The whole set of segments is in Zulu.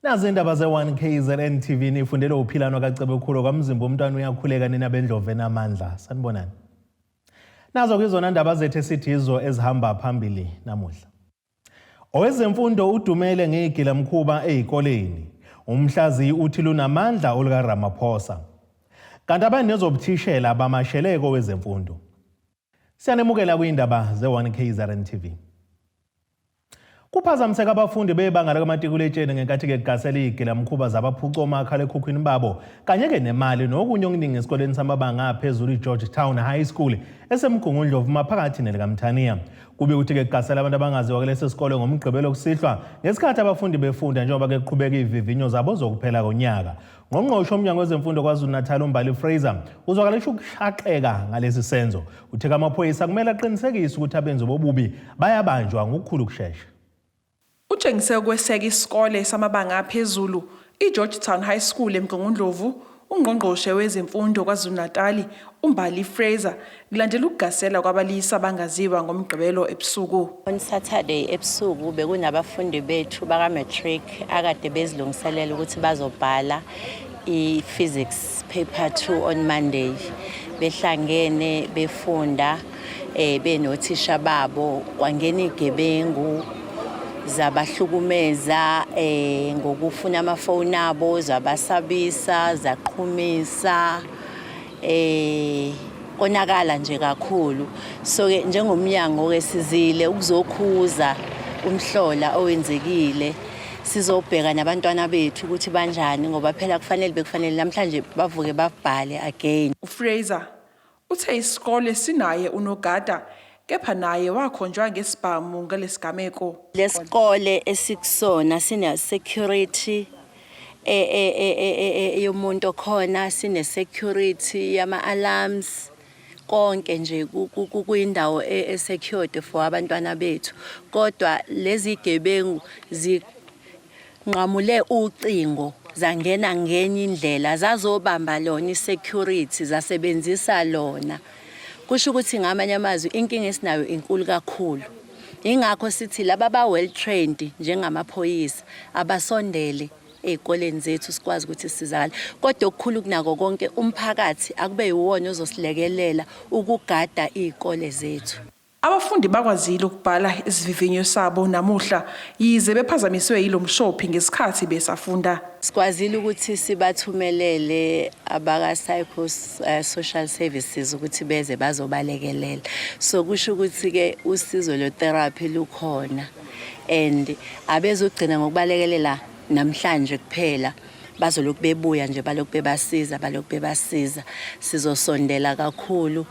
Nazi indaba ze-1 KZN TV nifundele uphilano kaCebekhulu kwaMzimba umntwana uyakhuleka nina bendlovu enamandla. Sanibonani. Nazo ke izona ndaba zethu esithi izo ezihamba phambili namuhla. Owezemfundo udumele ngeyigilamkhuba ezikoleni. Umhlaziyi uthi lunamandla olukaRamaphosa. Kanti abanezobuthishela bamashele kowezemfundo. Siyanemukela kwindaba ze-1 KZN TV. Kuphazamiseka abafundi bebanga likamatikuletsheni ngenkathi-ke kugasela iy'gilamkhuba zabaphuca omakhalekhukhwini babo kanye-ke nemali nokunye okuningi esikoleni samabanga aphezulu i-Georgetown High School eseMgungundlovu maphakathi nelikaMthaniya. Kube ukuthi-ke kugasela abantu abangaziwa kulesi sikole ngoMgqibelo kusihlwa ngesikhathi abafundi befunda njengoba-ke kuqhubeka iy'vivinyo zabo zokuphela konyaka. Ngqongqoshe womnyango wezemfundo KwaZulu-Natal uMbali Fraser uzwakalisa ukushaqeka ngalesi senzo. Uthe amaphoyisa kumele aqinisekise ukuthi abenzi bobubi bayabanjwa ngokukhulu ukushesha. Utshengise ukweseka isikole samabanga aphezulu iGeorgetown High School eMgungundlovu uNgqongqoshe wezeMfundo KwaZulu-Natali uMbali Fraser kulandela ukugasela kwabalisa abangaziwa ngoMgqibelo ebusuku. On Saturday ebusuku bekunabafundi bethu baka-matric akade bezilungiselela ukuthi bazobhala i-physics paper 2 on Monday. Behlangene befunda benothisha babo kwangena igebengu zabahlukumeza ngokufuna amafoni abo zabasabisa zaqhumisa konakala nje kakhulu. So ke njengomnyango ke sizile ukuzokhuza umhlola owenzekile, sizobheka nabantwana bethu ukuthi banjani ngoba phela kufanele bekufanele namhlanje bavuke babhale again. UFraser uthe isikole sinaye unogada kepha naye wakhonjwa ngesibhamu ngalesigameko. Lesikole esikusona sine security yomuntu okhona, sine security yama alarms, konke nje kuyindawo e-secured for abantwana bethu. Kodwa lezi gebengu zinqamule ucingo zangena ngenye indlela zazobamba lona i-security zasebenzisa lona. Kusho ukuthi ngamanye amazwi inkinga esinayo inkulu kakhulu. Ingakho sithi laba ba well trained njengamaphoyisa abasondele ey'koleni zethu sikwazi ukuthi sisizakale. Kodwa okukhulu kunako konke umphakathi akube yiwona ozosilekelela ukugada iy'kole zethu. Abafundi bakwazile ukubhala isivivinyo sabo namuhla yize bephazamiswe yilo mshophi ngesikhathi besafunda. Sikwazile ukuthi sibathumelele abaka-psycho social services ukuthi beze bazobalekelela. So kusho ukuthi-ke usizo lwe-therapy lukhona and abezogcina ngokubalekelela namhlanje kuphela, bazolokhu bebuya nje balokhu bebasiza balokhu bebasiza. Sizosondela kakhulu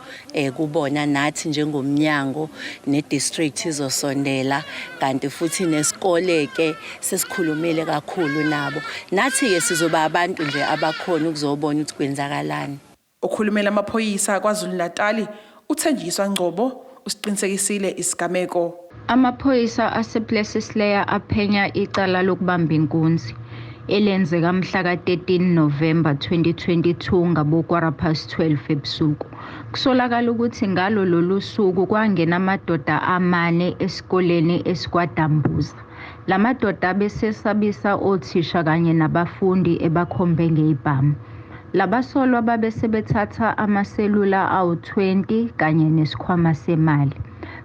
kubona nathi njengomnyango ne-district izosondela, kanti futhi nesikole-ke sesikhulumile kakhulu nabo. Nathi-ke sizoba abantu nje abakhona ukuzobona ukuthi kwenzakalani. Okhulumela amaphoyisa KwaZulu-Natali uThenjiswa Ngcobo usiqinisekisile isigameko. Amaphoyisa asePlessislaer aphenya icala lokubamba inkunzi elenzeka mhla ka-13 Novemba 2022 ngabo-12:15 ebusuku. Kusolakala ukuthi ngalo lolu suku kwangena amadoda amane esikoleni esikwaDambuza. La madoda abesesabisa othisha kanye nabafundi ebakhombe ngezibhamu. Labasolwa babe sebethatha amaselula awu-20 kanye nesikhwama semali.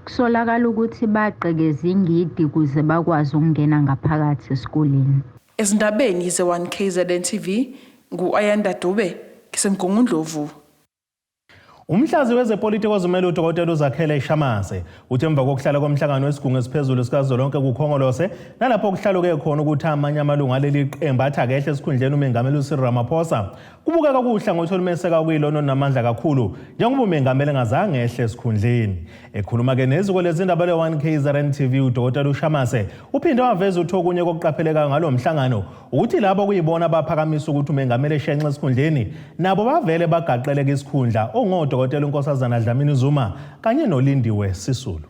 Kusolakala ukuthi bagqekeza ingidi ukuze bakwazi ukungena ngaphakathi esikoleni. Ezindabeni ze-1 KZN TV ngu-Ayanda Dube ngiseMgungundlovu. Umhlazi wezepolitiki ozimele uDokotela uZakhele Shamase uthi emva kokuhlala komhlangano wesigungu esiphezulu sikazwelonke kuKhongolose nalapho kuhlaluke khona ukuthi amanye amalungu aleli qembu athi akehle esikhundleni uMengameli uCyril Ramaphosa kubukeka kuwuhlangothi olumeseka kuyilona olunamandla kakhulu njengoba umengameli engazange ehle esikhundleni. Ekhuluma-ke neziko lezindaba le-1 KZN TV uDokotela uShamase uphinde waveza ukuthi okunye kokuqaphelekayo ngalo mhlangano ukuthi labo kuyibona abaphakamisa ukuthi umengameli eshenxe esikhundleni nabo bavele bagaqeleka isikhundla ongodokotela uNkosazana Dlamini Zuma kanye noLindiwe Sisulu.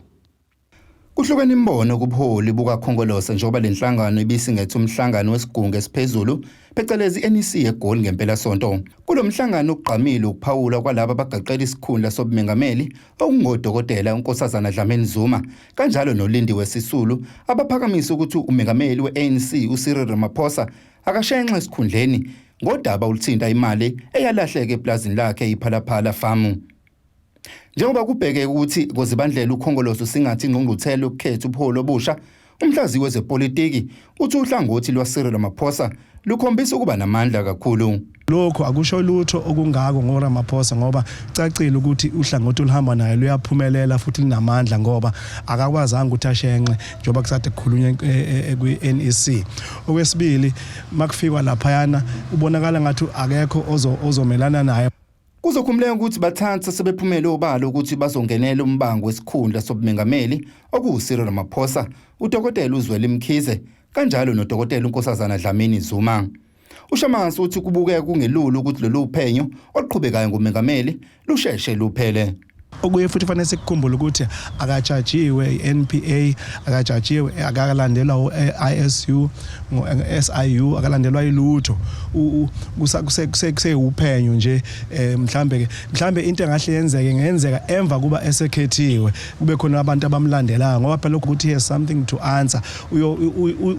Kuhlukene imibono kubuholi bukaKhongolose njengoba le nhlangano ibisingethe umhlangano wesigungu esiphezulu phecelezi i-NEC eGoli ngempelasonto. Kulo mhlangano kugqamile ukuphawula kwalaba abagaqela isikhundla sobumengameli okungodokotela uNkosazana Dlamini Zuma kanjalo noLindiwe Sisulu abaphakamisa ukuthi umengameli we-ANC uCyril Ramaphosa akashenxe esikhundleni ngodaba oluthinta imali eyalahleka eplazini lakhe iPhalaphala Farm. Njengoba kubheke ukuthi ngozibandlela uKhongolose usingathi ingqungquthela yokukhetha ubuholi obusha, umhlaziyi wezepolitiki uthi uhlangothi lwaCyril Ramaphosa lukhombisa ukuba namandla kakhulu. Lokho akusho lutho okungako ngoRamaphosa ngoba cacile ukuthi uhlangothi oluhamba naye luyaphumelela futhi linamandla ngoba akakwazanga ukuthi ashenxe njengoba kusade kukhulunywa kwi-NEC. Okwesibili, makufikwa laphayana ubonakala ngathi akekho ozomelana naye. Kuzokhumbuleka ukuthi bathatha sebephumele obala ukuthi bazongenela umbango wesikhundla sobumengameli okuwuCyril Ramaphosa, uDokotela uZweli Mkhize kanjalo noDokotela uNkosazana Dlamini Zuma. UShamase uthi kubukeka kungelula ukuthi lolu phenyo oluqhubekayo ngomengameli lusheshe luphele. Okuye futhi fanele sikukhumbule ukuthi akajajiwe i-NPA, akajajiwe, akalandelwa u-ISU, SIU, akalandelwa ilutho. Kusewuphenyo nje. Mhlambe ke mhlambe into engahle yenzeke ngenzeka emva kuba esekhethiwe kube khona abantu abamlandelayo ngoba phela ukuthi he has something to answer,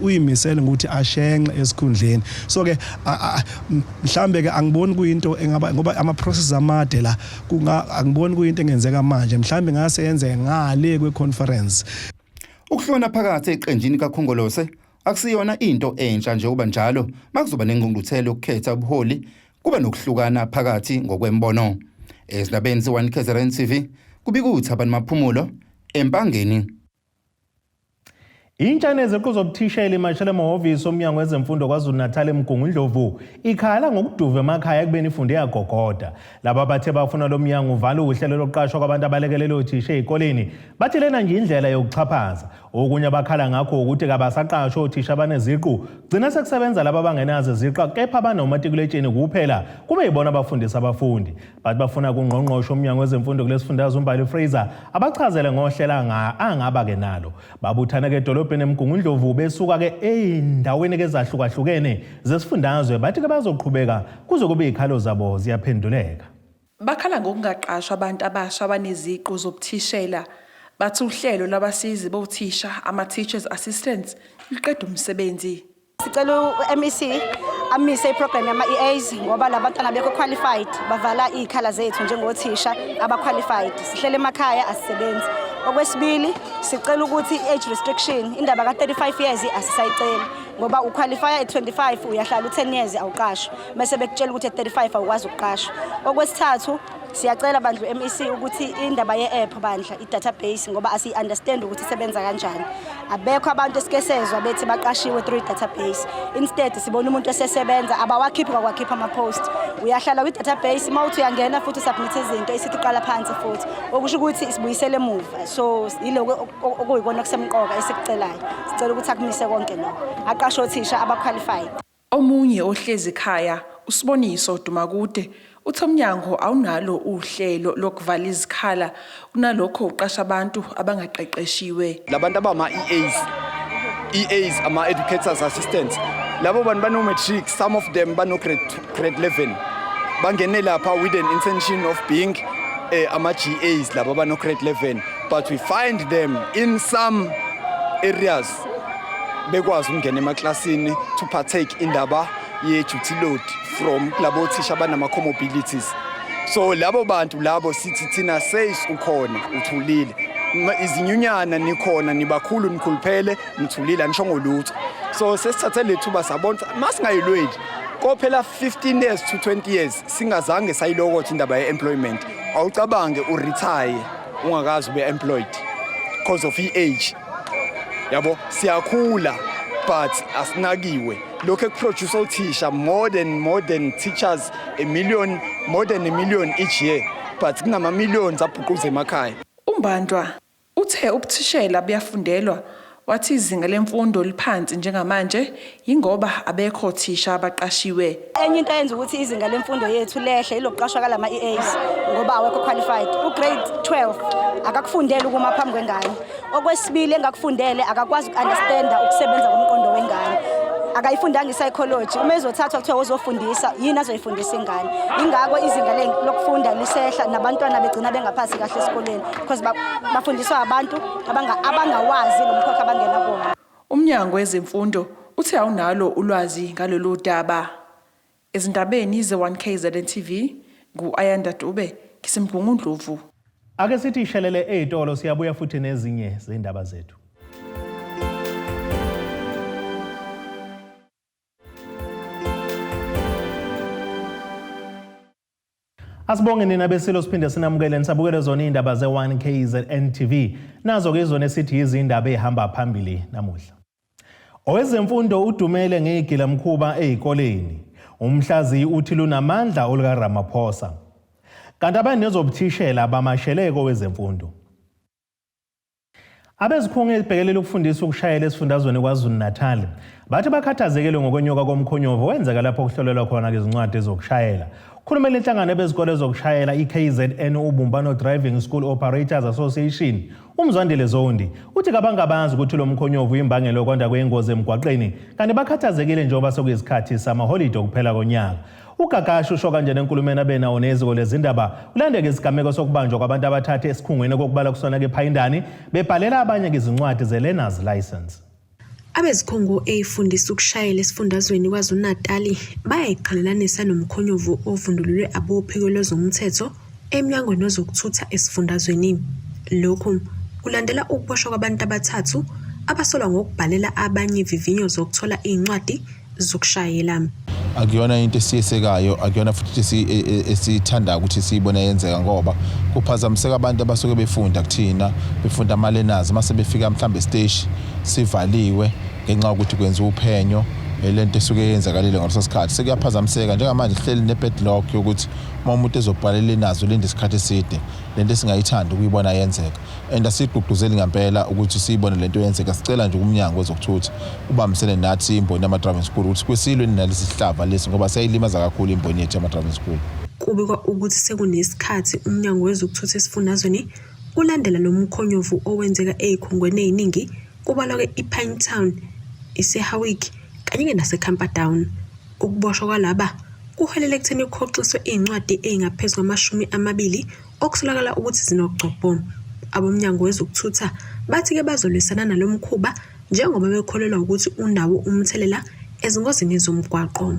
uyimisele ngokuthi ashenxe esikhundleni. So ke mhlambe ke angiboni kuyinto engaba ngoba ama process amade la kunga angiboni kuyinto engenzeka manje, mhlambe ngase yenzeke ngale kwe-conference. Ukuhlona phakathi eqenjini kaKhongolose akusiyona into entsha njengoba njalo makuzoba nengqungquthela yokukhetha ubuholi kuba nokuhlukana phakathi ngokwembono. Ezindabeni ze-1 KZN TV kubika uThabani Maphumulo eMpangeni. Intsha neziqu zobuthishela imashela emahhovisi omnyango wezemfundo KwaZulu-Natal eMgungundlovu ikhala ngokuduva emakhaya ekubeni ifunde yagogoda. Laba bathe bafuna lo mnyango uvale uhlelo lokuqashwa kwabantu abalekelela othisha ey'koleni. Bathi lena nje indlela yokuxhaphaza. Okunye abakhala ngakho ukuthi kabasaqashwa othisha abaneziqu. Gcina sekusebenza laba abangenazo iziqu kepha banomatikuletsheni kuphela kube yibona abafundisa abafundi. Bathi bafuna kungqongqoshe umnyango wezemfundo kulesifundazwe uMbali Fraser abachazele ngohlelo angaba-ke nalo. Babuthana-ke edolobheni eMgungundlovu besuka-ke ey'ndaweni-ke ezahlukahlukene zesifundazwe bathi-ke bazoqhubeka kuze kube iy'khalo zabo ziyaphenduleka. Bakhala ngokungaqashwa abantu abasha abaneziqu zobuthishela. Bathi uhlelo lwabasizi bothisha, ama-teachers assistants, luqeda umsebenzi. Sicela u-MEC amise iprogram yama-EAs ngoba la bantwana bekho qualified, bavala iy'khala zethu njengothisha aba-qualified. Sihlele emakhaya, asisebenzi. Okwesibili, sicela ukuthi i-age restriction, indaba ka-35 years asisayiceli ngoba uqualifya at 25, uyahlala u-10 years awuqashwa, bese bekutshela ukuthi at 35 awukwazi ukuqashwa. Okwesithathu, siyacela bandla u-MEC ukuthi indaba ye-app bandla, i-database, ngoba asiyi-understand ukuthi isebenza kanjani. Abekho abantu esike sezwa bethi baqashiwe through i-database. Instead sibona umuntu esesebenza, abawakhiphi kwakwakhipha ama-post. Uyahlala kwi-database, uma uthi uyangena futhi usubmit izinto, isithi qala phansi futhi, okusho ukuthi isibuyisele emuva. So yiloko okuyikona okusemqoka esikucelayo. Sicela ukuthi akumise konke lokho, aqashe othisha aba-qualified. Omunye ohlezi ekhaya, uSiboniso Dumakude, uthi umnyango awunalo uhlelo lokuvala izikhala, kunalokho uqasha abantu abangaqeqeshiwe. Labantu abama-EAs, EAs, ama-educators assistants, labo bantu bano-matric, some of them bano-grade grade 11. Bangene lapha with an intention of being ama-GAs, laba bano-grade 11, but we find them in some areas bekwazi ukungena emaklasini to partake indaba ye-duty load from kulabo thisha abanama-comorbidities. So labo bantu labo sithi thina says ukhona uthulile. Izinyunyana nikhona, nibakhulu, nikhuluphele, nithulile, anisho ngolutho. So sesithathe lethuba sabona ukuthi masingayilweli kophela 15 years to 20 years singazange sayilokotha indaba ye-employment. Awucabange uretire ungakazi ube employed because of i-age yabo. Siyakhula but asinakiwe. Lokho ekuproduce othisha more than teachers a million, more than a million each year, but kunama millions abhuquza emakhaya. Umbandwa uthe ubuthishela buyafundelwa. Wathi izinga lemfundo liphansi njengamanje yingoba abekho othisha abaqashiwe. Enye into eyenza ukuthi izinga lemfundo yethu lehle ilokuqashwa kalama EAs ngoba awekho qualified. U-grade 12 akakufundele ukuma phambi kwengane. Okwesibili engakufundele akakwazi uku-understanda ukusebenza komqondo wengane. Akayifundanga i-psychology. Uma ezothathwa kuthiwa uzofundisa, yini azoyifundisa ingane? Ingako izinga lokufunda lisehla nabantwana begcina bengaphasi kahle esikoleni because bafundiswa abantu abangawazi lo mkhakha abangena kuwona. Umnyango wezemfundo uthe awunalo ulwazi ngalolu daba. Ezindabeni ze-1KZN TV, ngu-Ayanda Dube, ngiseMgungundlovu. Ake sithi ishelele ey'tolo siyabuya futhi nezinye zey'ndaba zethu. Asibonge nina besilo siphinde sinamukele nisabukele zona iy'ndaba ze-1KZN TV. Nazo-ke izona esithi yizindaba ey'hamba phambili namuhla. Owezemfundo udumele ngeyigilamkhuba ezikoleni. Umhlaziyi uthi lunamandla olukaRamaphosa. Kanti abanezobuthishela bamashele kowezemfundo. Abezikhungo ezibhekelele ukufundisa ukushayela esifundazweni KwaZulu-Natal bathi bakhathazekile ngokwenyuka komkhonyovu owenzeka lapho kuhlolelwa khona izincwadi zokushayela. Khulumela inhlangano ebezikole zokushayela iKZN Ubumbano Driving School Operators Association uMzwandile Zondi uthi kabangabazi ukuthi lo mkhonyovu uyimbangela yokwanda kwengozi emgwaqeni kanti bakhathazekile njengoba sekuyisikhathi samaholide okuphela konyaka. UGagashe usho kanjena enkulumeni abe nawo neziko lezindaba kulandeka isigameko sokubanjwa kwabantu abathathu esikhungweni okokubala kusona kephayindani bebhalela abanye izincwadi ze-learners license. Abezikhungo ey'fundisa ukushayela esifundazweni KwaZulu-Natali bayayiqhelelanisa nomkhonyovu ovundululwe abophiko lwezomthetho eMnyangweni wezokuThutha esifundazweni. Lokhu kulandela ukuboshwa kwabantu abathathu abasolwa ngokubhalela abanye ivivinyo zokuthola iy'ncwadi zokushayela. Akuyona into esiyesekayo, akuyona futhi into esiyithandayo ukuthi siyibone yenzeka ngoba kuphazamiseka abantu abasuke befunda kuthina, befunda ama-learners, mase befika mhlawumbe esiteshi sivaliwe ngenxa yokuthi kwenziwa uphenyo lento esuke yenzakalile ngaleso sikhathi sekuyaphazamiseka. Njengamanje sihleli ne-backlog yokuthi uma umuntu ezobhala i-learners ulinde isikhathi eside, lento esingayithandi ukuyibona yenzeka and asigqugquzeli ngempela ukuthi siyibone lento yenzeka. Sicela nje umnyango wezokuthutha ubambisene nathi imboni yama-driving school ukuthi kwesilwe nalesi sihlava lesi ngoba siyayilimaza kakhulu imboni yethu yama-driving school. Kubikwa ukuthi sekunesikhathi uMnyango wezokuThutha esifundazweni ulandela lo mkhonyovu owenzeka ezikhungweni eziningi kubalwa-ke iPinetown, iseHowick kanye-ke naseCamperdown. Ukuboshwa kwalaba kuholele ekutheni kuhoxiswe izincwadi ezingaphezu kwama-20 okusolakala ukuthi zinogcobho. AboMnyango wezokuThutha bathi-ke bazolwisana nalo mkhuba njengoba bekholelwa ukuthi unawo umthelela ezingozini zomgwaqo.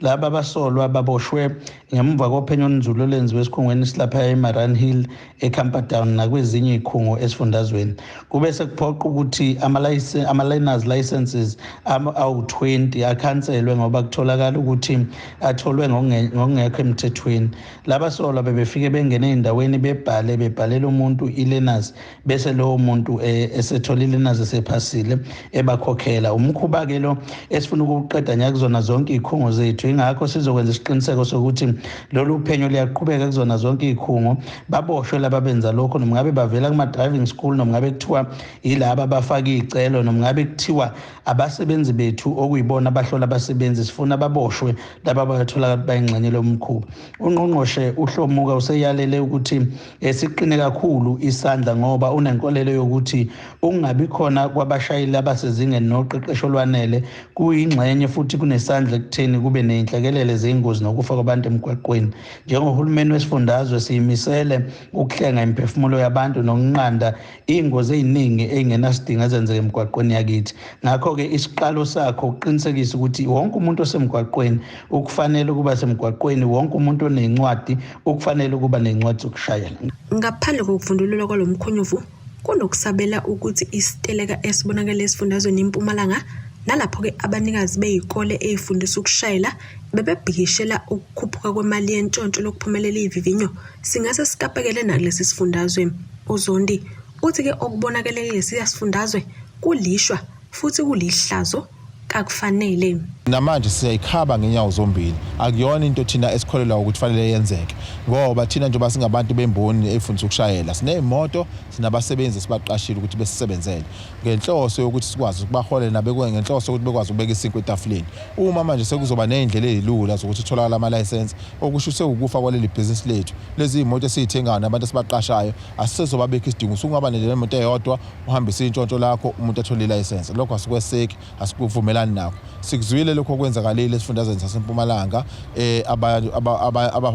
Laba basolwa baboshwe ngemuva kophenyo olunzulu olwenziwe esikhungweni silapha eMaran Hill eCamperdown nakwezinye izikhungo esifundazweni. Kube sekuphoqa ukuthi ama-learners licenses awu-20 akhanselwe ngoba kutholakala ukuthi atholwe ngokungekho emthethweni. Labasolwa bebefike bengene ey'ndaweni bebhale bebhalela umuntu i-learners bese lowo muntu esethola i-learners esephasile ebakhokhela. Umkhuba-ke lo esifuna ukuwuqeda nya kuzona zonke iy'khungo zethu, ingakho sizokwenza isiqiniseko sokuthi lolu phenyo liyaqhubeka kuzona zonke iy'khungo, baboshwe laba benza lokho, noma ngabe bavela kuma-driving school, noma ngabe kuthiwa yilaba abafaka iy'celo, noma ngabe kuthiwa abasebenzi bethu okuyibona abahlola abasebenzi, sifuna baboshwe laba abatholakala bayingxenye lomkhuba. Ungqongqoshe uHlomuka useyalele ukuthi siqine kakhulu isandla ngoba unenkolelo yokuthi ukungabi khona kwabashayeli abasezingeni noqeqesho olwanele kuyingxenye futhi kunesandla ekutheni kube ney'nhlekelele zey'ngozi nokufa kwabantu emgwaqweni. Njengohulumeni wesifundazwe siyimisele ukuhlenga imiphefumulo yabantu nokunqanda iy'ngozi ey'ningi ey'ngenasidingo ezenzeka emgwaqweni yakithi. Ngakho-ke isiqalo sakho ukuqinisekisa ukuthi wonke umuntu osemgwaqweni ukufanele ukuba semgwaqweni, wonke umuntu onencwadi ukufanele ukuba nencwadi zokushayela. Ngaphandle kokuvundululwa kwalo mkhonyovu, kunokusabela ukuthi isiteleka esibonakele esifundazweni iMpumalanga nalapho-ke abanikazi bey'kole ey'fundisa ukushayela bebebhikishela ukukhuphuka kwemali yentshontsho lokuphumelela iy'vivinyo singase sikapekele nakulesi sifundazwe. UZondi uthi-ke okubonakele kulesiya sifundazwe kulishwa futhi kulihlazo kakufanele. Namanje siyayikhaba ngenyawo zombili. Akuyona into thina esikholelwa ukuthi fanele yenzeke, ngoba thina njengoba singabantu bemboni efundisa ukushayela, siney'moto, sinabasebenzi esibaqashile ukuthi besisebenzele ngenhloso yokuthi sikwazi ukubaholela nabekwe ngenhloso yokuthi bekwazi ukubeka isinkwa etafuleni. Uma manje sekuzoba ney'ndlela ey'lula zokuthi kutholakala amalayisensi, okusho sekukufa kwaleli bhizinisi lethu. Lezi iy'moto esiy'thengayo nabantu esibaqashayo asisezobabikho isidingo. Usungaba nemoto eyodwa, uhambise intshontsho lakho, umuntu athole ilayisensi. Lokho asikweseki, asikuvumelani nakho. Sikuzwile lokho okwenzakalile esifundazweni saseMpumalanga,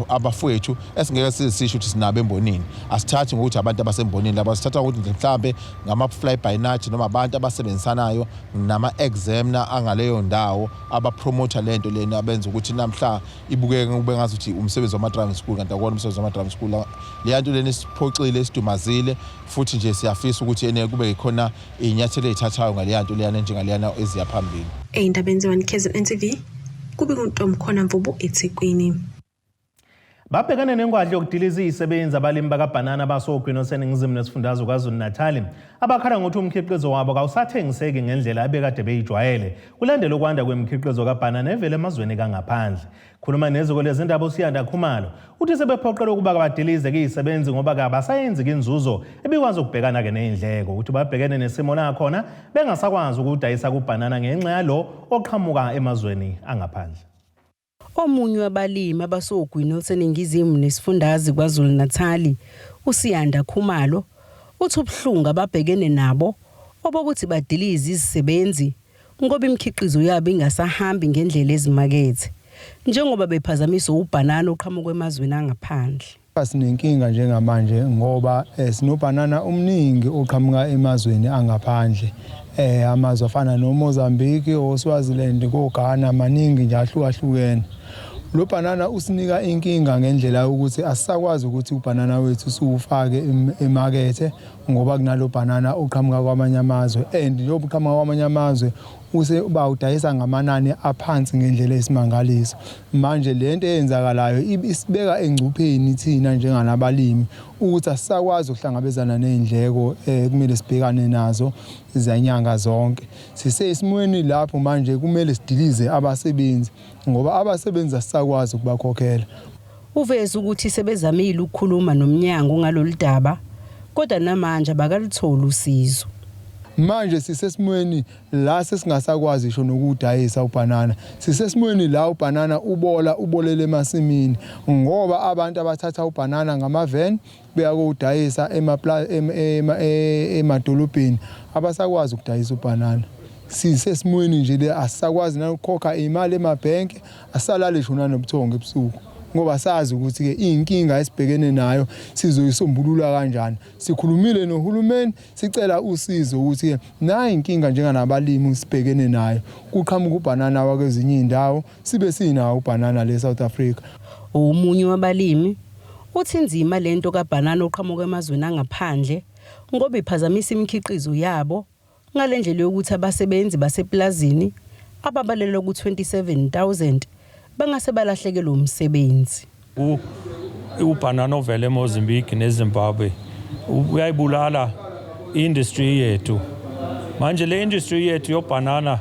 abafowethu esingeke sisisho ukuthi sinabo embonini. Asithathi ngokuthi abantu abasembonini laba, sithatha ngokuthi mhlambe ngama-fly by night noma abantu abasebenzisanayo nama-examiner angaleyo ndawo abapromotha lento lena, abenza ukuthi namhla ibukeke kube ngazuthi umsebenzi wama-driving school, kanti akuwona umsebenzi wama-driving school. Leya nto lena isiphoxile, isidumazile, futhi nje siyafisa ukuthi ene kube khona iy'nyathelo ey'thathayo ngaleya nto leyana enjengaleyana eziya phambili. Ey'ndabeni ze-1 KZN TV, kube nguNtomkhona Mvubu eThekwini. Babhekene nengwadla yokudiliza izisebenzi abalimi bakabhanana basogwini oseningizimu nesifundazwe KwaZulu-Natal, abakhala ngokuthi umkhiqizo wabo kawusathengiseki ngendlela abekade beyijwayele kulandela ukwanda kwemikhiqizo kabhanana evela emazweni kangaphandle. Khuluma neziko lezindaba, uSiyanda Khumalo uthi sebephoqelwe ukuba badilize izisebenzi ngoba kabasayenzi inzuzo ebikwazi ukubhekana-ke ney'ndleko. Uthi babhekene nesimo la khona bengasakwazi ukudayisa kubhanana ngenxa yalo oqhamuka emazweni angaphandle. Omunye wabalimi abasogwini oluseningizimu nesifundazwe KwaZulu-Natal, uSiyanda Khumalo, uthi ubuhlungu ababhekene nabo obokuthi badilize izisebenzi ngoba imikhiqizo yabo ingasahambi ngendlela ezimakethe, njengoba bephazamisa ubhanana oqhamuka emazweni angaphandle. Sinenkinga njengamanje ngoba sinobhanana omningi oqhamuka emazweni angaphandle, amazwe afana noMozambique, oSwaziland, koGhana, maningi nje ahlukahlukene. Lo bhanana usinika inkinga ngendlela yokuthi asisakwazi ukuthi ubhanana wethu siwufake emakethe ngoba kunalo bhanana oqhamuka kwamanye amazwe, and njengoba uqhamuka kwamanye amazwe use bawudayisa ngamanani aphansi ngendlela esimangaliso. Manje lento eyenzakalayo isibeka engcupheni thina njenganabalimi ukuthi asisakwazi ukuhlangabezana nezindleko kumele sibhekane nazo zanyanga zonke. Sisesimweni lapho manje kumele sidilize abasebenzi ngoba abasebenzi asisakwazi ukubakhokhela. Uveze ukuthi sebezamile ukukhuluma nomnyango ngalolu daba, kodwa namanje abakalutholi usizo. Manje sisesimweni la sesingasakwazi isho nokudayisa ubhanana. Sisesimweni la ubhanana ubola, ubolele emasimini, ngoba abantu abathatha ubhanana ngama-van beya kowudayisa emadolobheni abasakwazi ukudayisa ubhanana. Sisesimweni nje le asisakwazi nokukhokha imali emabhenki, asalale ngisho nanobuthongo ebusuku ngoba sazi ukuthi-ke iy'nkinga esibhekene nayo sizoyisombulula kanjani. Sikhulumile nohulumeni, sicela usizo ukuthi-ke nayi inkinga njenganabalimi sibhekene nayo, kuqhamuka ubhanana wakwezinye iy'ndawo sibe sinawo ubhanana le South Africa. Omunye wabalimi uthi inzima lento kabhanana oqhamuka emazweni angaphandle ngoba iphazamisa imikhiqizo yabo ngale ndlela yokuthi abasebenzi baseplazini ababalelwa ku-27,000 bangase balahlekelwe umsebenzi. Ubhanana ovela eMozambique neZimbabwe uyayibulala industry yethu. Manje le industry yethu yobhanana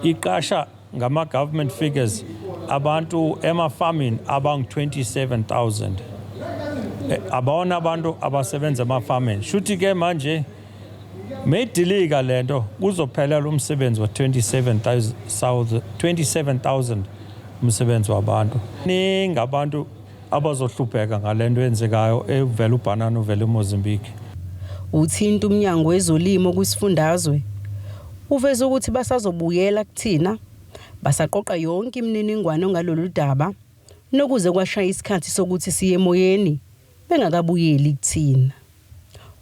iqasha ngama-government figures abantu emafamini abangu-27,000. Abona abantu abasebenza emafamini. Shuthi ke manje mayidilika lento kuzophelela umsebenzi wa-27,000 umsebenzi wabantu. Ningi abantu abazohlupheka ngalento eyenzekayo evela ubhanana uvela eMozambique. Uthinta umnyango wezolimo kwisifundazwe, uveze ukuthi basazobuyela kuthina, basaqoqa yonke imininingwane ngalolu daba, nokuze kwashaya isikhathi sokuthi siye emoyeni bengakabuyeli kuthina.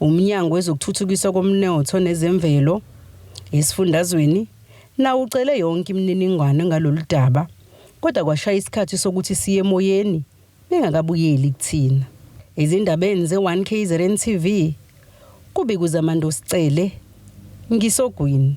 Umnyango wezokuthuthukiswa komnotho nezemvelo esifundazweni nawo ucele yonke imininingwane ngalolu daba, kodwa kwashaya isikhathi sokuthi siye emoyeni bengakabuyeli kuthina. Ezindabeni ze-1 KZN TV, kubika uZamando Sicele, ngisogwini.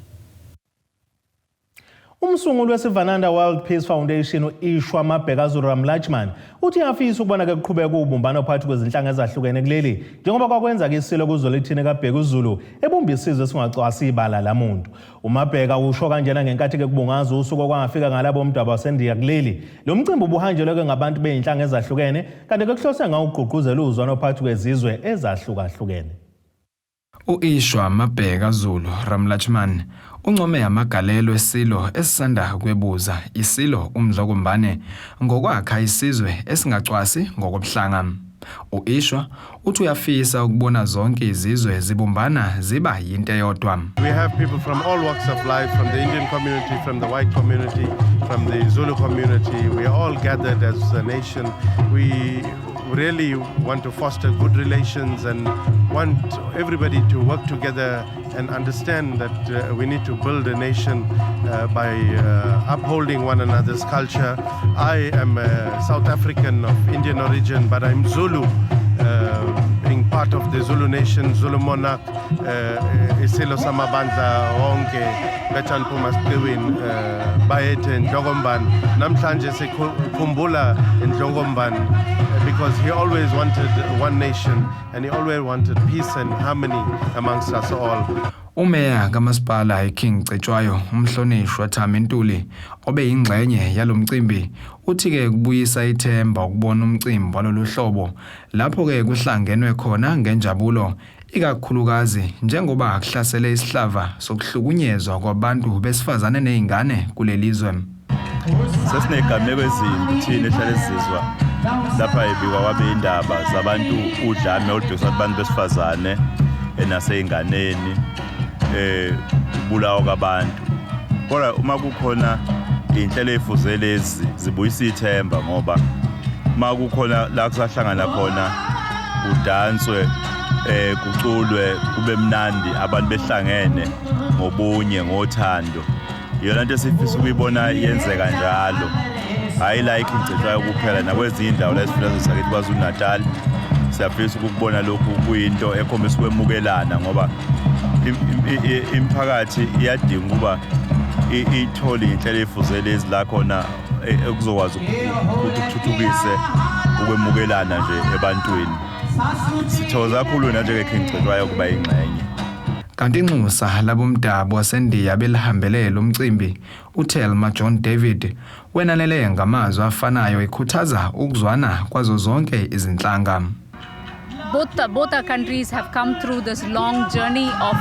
Umsunguli weSivananda World Peace Foundation u-Ishwa Mabhekazulu Ramlachman uthi uyafisa ukubona-ke kuqhubeka ubumbano phakathi kwezinhlanga ezahlukene kuleli njengoba kwakwenza-ke isilo kuZwelithini kaBhekuzulu ebumba isizwe esingacwasi ibala lamuntu. UMabheka usho kanjena ngenkathi-ke kubungazwa usuku okwangafika ngalabo umdaba waseNdiya kuleli. Lo mcimbi ubuhanjelwe-ke ngabantu bey'nhlanga ezahlukene kanti-ke kuhlose ngawo ukugqugquzela uzwano phakathi kwezizwe ezahlukahlukene. U-Ishwa Mabheka Zulu Ramlachman uncome amagalelo eSilo esisanda kwebuza, iSilo uMdlokombane, ngokwakha isizwe esingacwasi ngokobuhlanga. U-Ishwa uthi uyafisa ukubona zonke izizwe zibumbana ziba yinto eyodwa. We have people from all walks of life, from the Indian community, from the white community, from the Zulu community. We are all gathered as a nation. We really want to foster good relations and want everybody to work together and understand that we need to build a nation by upholding one another's culture. I am a South African of Indian origin, but I'm Zulu, being part of the Zulu nation, Zulu monarch, Isilo Samabandla wonke, Bethan Phuma Siqiwini, Bayethe Ndlokombane. Namhlanje sikhumbula Ndlokombane because he always wanted one nation and he always wanted peace and harmony amongst us all. Umeya kamasipala iKing Cetshwayo umhlonishwa Thami Ntuli obe yingxenye yalomcimbi uthi-ke kubuyisa ithemba ukubona umcimbi walolu hlobo lapho-ke kuhlangenwe khona ngenjabulo ikakhulukazi njengoba kuhlasele isihlava sokuhlukunyezwa kwabantu besifazane nezingane kuleli zwe. Sesinegameko ezimbi thina ehlale sizizwa lapha ebikwa kwabe indaba zabantu udlame olubhekiswa kubantu besifazane nasey'nganeni ubulawa kwabantu. Kodwa uma kukhona iy'nhlelo ey'fuze lezi zibuyisa ithemba ngoba uma kukhona la kusahlangana khona kudanswe kuculwe kube mnandi abantu behlangene ngobunye ngothando. Iyona nto esifisa ukuyibona yenzeka njalo, hhayi la iKing Cetshwayo kuphela nakwezinye indawo la esifundazweni sakithi KwaZulu-Natal. Siyafisa ukukubona lokhu kuyinto ekhombisa ukwemukelana ngoba imiphakathi iyadinga ukuba ithole iy'nhlelo ey'fuze lezi la khona ekuzokwazi ukuthi kuthuthukise ukwemukelana nje ebantwini. Sithokoza kakhulu nanjenge-King Cetshwayo ukuba yingxenye. Kanti inxusa labomdabu waseNdiya belihambele lo mcimbi uThelma John David wenanele ngamazwi afanayo ekhuthaza ukuzwana kwazo zonke izinhlanga. Both our countries have come through this long journey of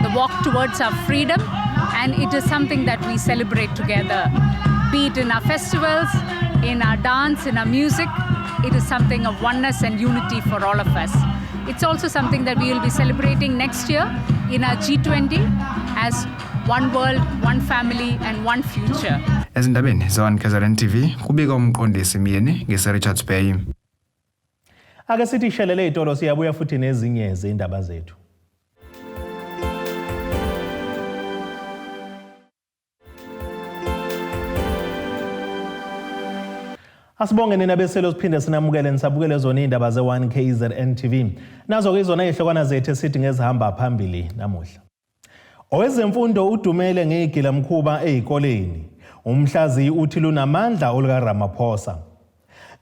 the walk towards our freedom, and it is something that we celebrate together. Be it in our festivals, in our dance, in our music, it is something of oneness and unity for all of us. It's also something that we will be celebrating next year in our G20 as one world, one family, and one future. Ezindabeni ze-1 KZN TV kubika umqondisi Myeni ngise-Richards Bay. Ake sithi shelele itolo, siyabuya futhi nezinye zindaba zethu. Asibonge nina beselo, siphinde sinamukele nisabukele zona iy'ndaba ze-1 KZN TV. Nazo-ke izona ey'hlokwana zethu esithi ngezihamba phambili namuhla. Owezemfundo udumele ngeyigilamkhuba ey'koleni. Umhlaziyi uthi lunamandla olukaRamaphosa.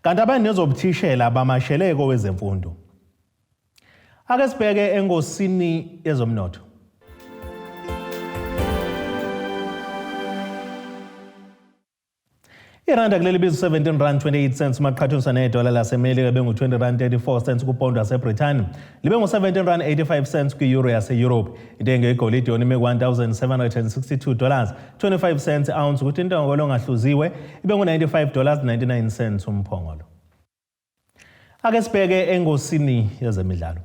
Kanti abanezobuthishela bamashele kowezemfundo. Ake sibheke engosini yezomnotho. Iranda kuleli bizu 17 rand 28 cents uma kuqhathaniswa nedola laseMelika bengu-20 rand 34 cents kupondo yaseBrithani, libe ngu-17 rand 85 cents kwi-euro yase-Europe. Intengo yegolide yona ime ku-1762 dollars 25 cents ounce, kuthi intengo olongahluziwe ibe ngu-95 dollars 99 cents umphongolo. Ake sibheke engosini yezemidlalo.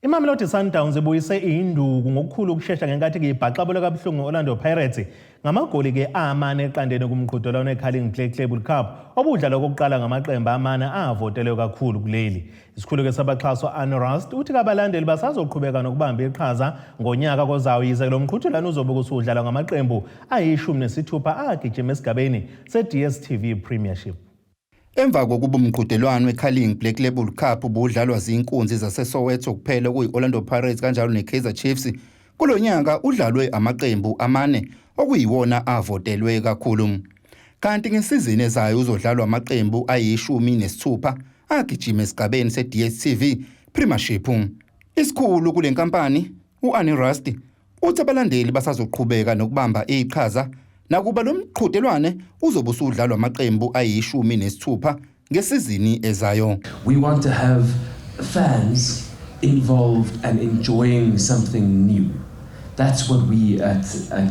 IMamelodi Sundowns ibuyise induku ngokukhulu ukushesha ngenkathi kuyibhaxabula kabuhlungu Orlando Pirates ngamagoli-ke amane eqandeni kumqhudelwano eCarling Black Label Cup obudlala okokuqala ngamaqembu amane avotelwe kakhulu kuleli. Isikhulu-ke sabaxhaswa Anrust uthi kabalandeli basazoqhubeka nokubamba iqhaza ngonyaka kozayo yize lo mqhudelwano uzobe usudlalwa ngamaqembu ayishumi nesithupha agijima esigabeni se-DStv Premiership. Emva kokuba umqhudelwano weCarling Black Label Cup ubudlalwa zinkunzi zaseSoweto kuphela okuyi-Orlando Pirates kanjalo neKaizer Chiefs, kulo nyaka udlalwe amaqembu amane okuyiwona avotelwe kakhulu. Kanti ngesizini ezayo uzodlalwa amaqembu ayi-16 agijima esigabeni se-DStv Premiership. Isikhulu kule nkampani u-Annie Rust uthi abalandeli basazoqhubeka nokubamba iqhaza nakuba lo mqhudelwane uzobe usudlalwa amaqembu ayi-16 ngesizini ezayo. We want to have fans involved and enjoying something new. That's what we at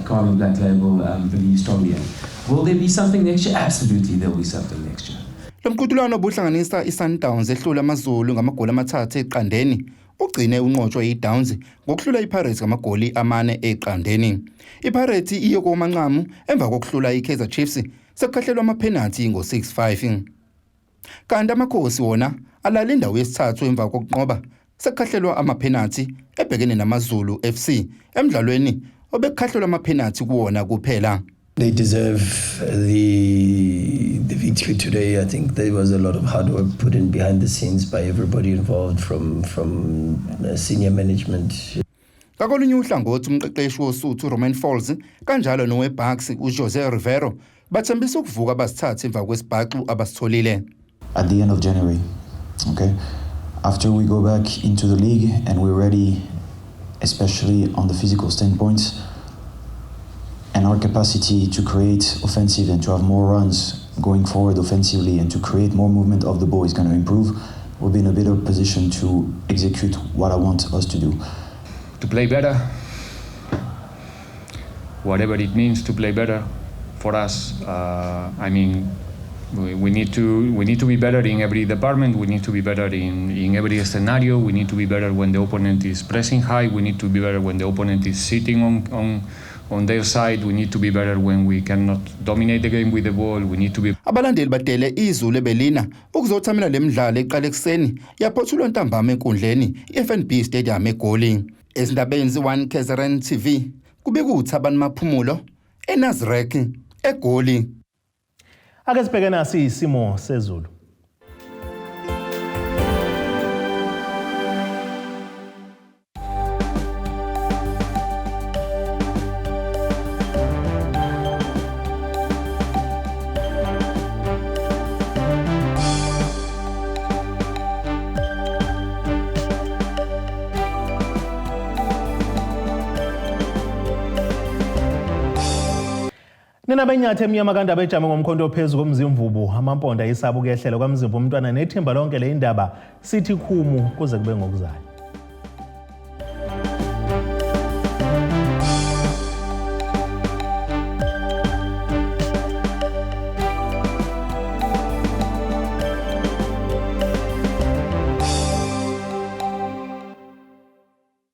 Carling Black Label believe strongly in. Will there be something next year? Absolutely, there'll be something next year. Lo mqhudelwano obuhlanganisa iSundowns ehlula AmaZulu ngamagoli 3-0 ugcine unqotshwe yiDowns ngokuhlula iPirates ngamagoli 4-0. IPirates iye komanqamu emva kokuhlula iKaizer Chiefs sekukhahlelwa amaphenathi ngo-6-5. Kanti Amakhosi wona alala indawo yesithathu emva kokunqoba sekukhahlelwa amaphenathi ebhekene namaZulu FC emdlalweni obekukhahlelwa amaphenathi kuwona kuphela. They deserve the victory today. I think there was a lot of hard work put in behind the scenes by everybody involved, from senior management. Ngakolunye uhlangothi, umqeqeshi woSuthu Romain Folz kanjalo noweBucks uJose Rivero bathembisa ukuvuka basithathe emva kwesibhaxu abasitholile. At the end of January, okay? After we go back into the league and we're ready, especially on the physical standpoint, and our capacity to create offensive and to have more runs going forward offensively and to create more movement of the ball is going to improve, we'll be in a better position to execute what I want us to do. To play better, whatever it means to play better for us. I mean, we need to be better in every department. We need to be better in every scenario. We need to be better when the opponent is pressing high. We need to be better when the opponent is sitting on their side. We need to be better when we cannot dominate the game with the ball. We need to be Abalandeli badele izulu ebelina ukuzothamela lemidlalo eqala ekuseni yaphothulwa ntambama enkundleni iFNB Stadium eGoli. Ezindabeni ze-1 KZN TV kube kuThabani Maphumulo eNasrec eGoli. Ake sibheke nasi isimo sezulu. Nina benyathi emnyama kandaba ejame ngomkhonto phezu komzimvubu, amamponda ayisaba ukuyehlela kwamzimba umntwana nethimba lonke le indaba sithi khumu kuze kube ngokuzayo.